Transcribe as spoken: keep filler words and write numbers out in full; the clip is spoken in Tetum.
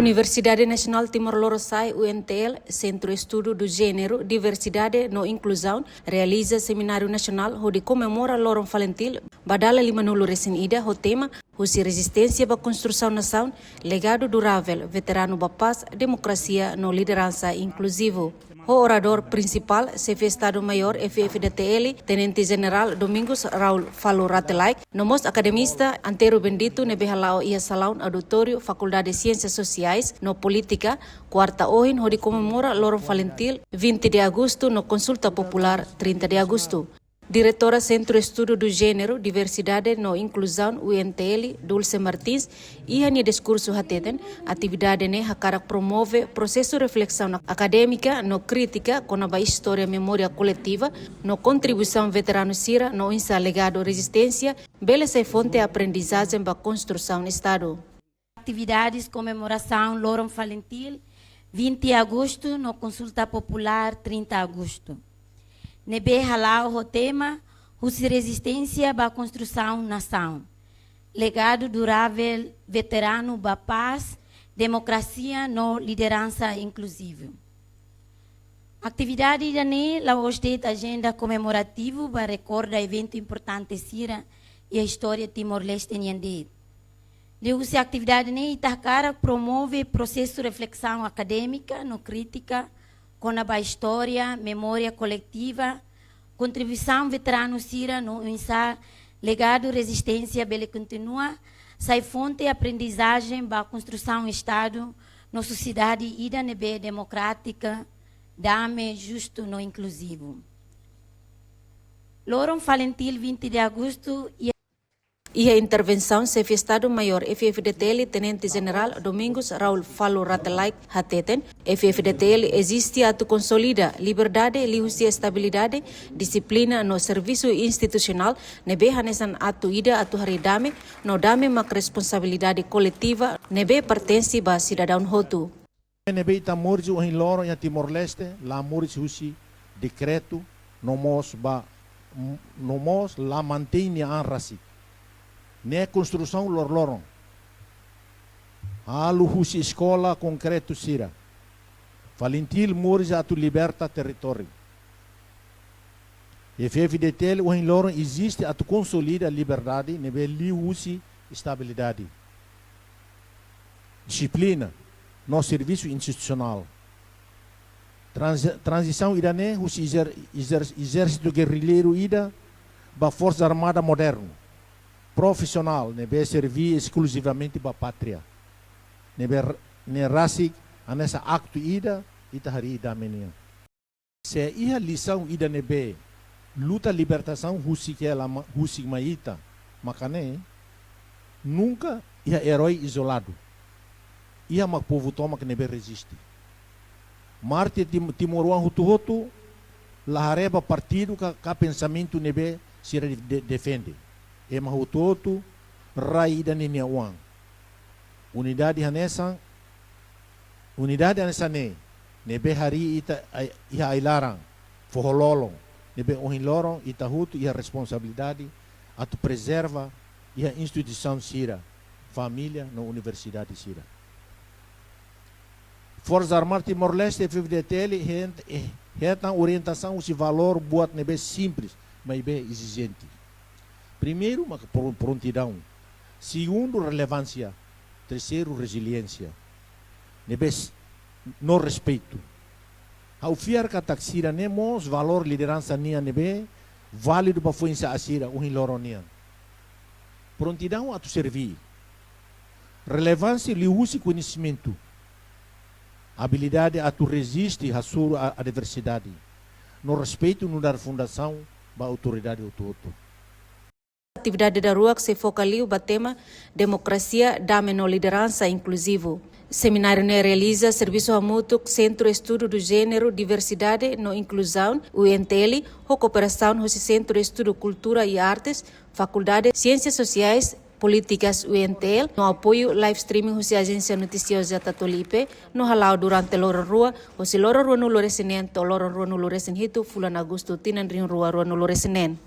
Universidade Nasionál Timor Lorosa'e, U N T L, Sentru Estudu Jéneru, Diversidade no Inkluzaun, realiza semináriu nasionál hodi komemora Loron Falintil ba dala lima-nulu resin ida, ho tema Husi Rezisténsia ba Konstrusaun Nasaun, Legadu Duravel, Veteranu ba Pás, Demokrasia no Lideransa Inkluzivu. Ho oradór prinsipál, Xefe Estadu Maiór F F-D T L, Tenente Jenerál Domingos Raul Falur Rate Laek, no mós akademista Antero Bendito ne'ebé hala'o iha salaun auditóriu Fakuldade Siénsias Sosiais no Polítika, kuarta ohin, hodi komemora Loron Falintil, vinte de agosto, no konsulta populár, trinta de agosto. Diretora Sentru Estudu Jéneru, Diversidade no Inkluzaun, U N T L, Dulce Martins, iha nia diskursu hateten, atividade ne'e hakarak promove prosesu reflesaun akadémika no krítika kona-ba istória memória koletiva no kontribuisaun veteranu sira no oinsá legadu rezisténsia bele sai fonte aprendizajen ba konstrusaun Estadu. Atividades komemorasaun Loron Falintil, vinte agosto, no konsulta populár, trinta agosto, ne'ebé hala'o ho tema Husi Rezisténsia ba Konstrusaun Nasaun, Legadu Duravel, Veteranu ba Pás, Demokrasia no Lideransa Inkluzivu. Atividade ida-ne'e la'ós de'it ajenda komemorativu ba rekorda eventu importante sira iha istória Timor-Leste nian de'it. Liuhusi atividade ne'e ita hakarak promove prosesu reflesaun akadémika no krítika kona-ba istória, memória koletiva, kontribuisaun veteranu sira no oinsá legadu rezisténsia bele kontinua sai fonte aprendizajen ba konstrusaun Estadu no sosiedade ida ne'ebé demokrátika, dame, justu no inkluzivu. Loron Falintil, vinte de agosto, iha intervensaun Xefe Estadu Maiór F F-D T L, Tenente Jenerál Domingos Raul Falur Rate Laek hateten, F F-D T L eziste atu konsolida liberdade liuhusi estabilidade, dixiplina no servisu institusionál ne'ebé hanesan atu ida atu harii dame, no dame mak responsabilidade koletiva ne'ebé pertense ba sidadaun hotu. Ne'ebé ita moris ohin loron iha Timor-Leste, la moris husi dekretu, no mós ba, no mós la mantein nia an rasik. Ne'e konstrusaun loroloron. Halo husi eskola konkretu sira. Falintil moris atu liberta territóriu. F F-D T L ohin loron eziste atu konsolida liberdade ne'ebé liuhusi estabilidade, dixiplina no servisu institusionál. Transi-, tranzisaun ida-ne'e husi ezer-, ezer-, ezérsitu gerrilleiru ida ba forsa armada modernu, profisionál, ne'ebé serve eskluzivamente ba pátria. Ne'ebé r-, ne'e rasik hanesan aktu ida ita harii dame nian. Se iha lisaun ida ne'ebé luta libertasaun husik hela ma-, husik mai ita, maka ne'e, nunka iha erói izoladu. Iha mak povu tomak ne'ebé reziste. Mártir tim-, timoroan hotu-hotu la haree ba partidu ka, ka pensamentu ne'ebé sira de-, de-, defende. Ema hotu-hotu rai ida ninia oan. Unidade hanesan, unidade hanesan ne'e, ne'ebé harii ita ai-, iha ai-laran, foho-lolon, ne'ebé ohin loron ita hotu iha responsabilidade atu prezerva iha instituisaun sira, família no universidade sira. Forsa Armada Timor-Leste, F F-D T L, het-, eh, hetan orientasaun husi valór buat ne'ebé simples, maibé ezijente. Primeiru, maka pro-, prontidaun. Segundu, relevánsia. Terseiru, reziliénsia. Ne'ebé s-, no respeitu. Ha'u fiar katak sira-ne'e mós valór lideransa nian ne'ebé válidu ba foin-sa'e sira ohin loron nian. Prontidaun atu serve. Relevánsia liuhusi koñesimentu. Abilidade atu reziste hasoru a-, adversidade. No respeitu nu'udar fundasaun ba autoridade hotu-hotu. Atividade daruak sei foka liu ba tema Demokrasia, Dame no Lideransa Inkluzivu. Semináriu ne'e realiza servisu hamutuk Sentru Estudu Jéneru, Diversidade no Inkluzaun, U N T L, ho kooperasaun husi Sentru Estudu Kultura i Artes, Fakuldade Siénsias Sosiais, Polítikas, U N T L, no apoiu live streaming husi Ajénsia Notisioza Tatoli I P, no hala'o durante loron rua, husi loron ruanulu-resin-neen to'o loron ruanulu-resin-hitu fulan Agostu tinan rihun rua ruanulu-resin-neen.